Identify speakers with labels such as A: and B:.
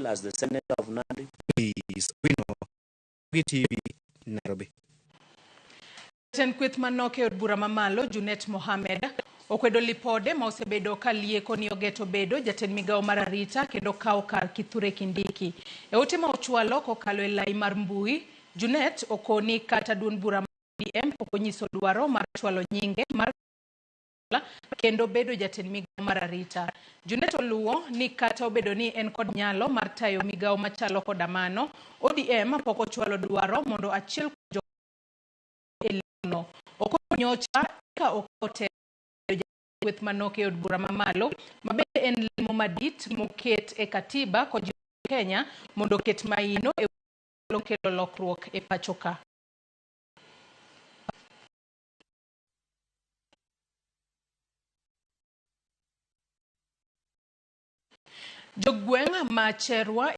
A: as the senator of Nandi.
B: Please, Owino, TV, Nairobi.
C: Jatend kweth manok e od bura mamalo Junet Mohamed okwedo lipode ma osebedo ka lieko ni ogeto bedo jatend migawo mar arita kendo kawo kar Kithure Kindiki. E ote ma ochwalo kokalo e lai mar mbui, Junet okoni kata duond bura mar ODM pok onyiso dwaro mar chwalo nyinge mar kendo bedo jatend migawo mar arita. Junet oluwo ni kata obedo ni en kod nyalo mar tayo migawo machalo koda mano, ODM pok ochwalo dwaro mondo achiel kuom jo e lemo. Okoro nyocha ka okawo telo bedo jatend kweth manok e od bura mamalo ma bende en lemo madit moket e katiba kojiwo Kenya mondo oket maino e kelo lokruok e pacho ka. Jogweng' ma Cherwa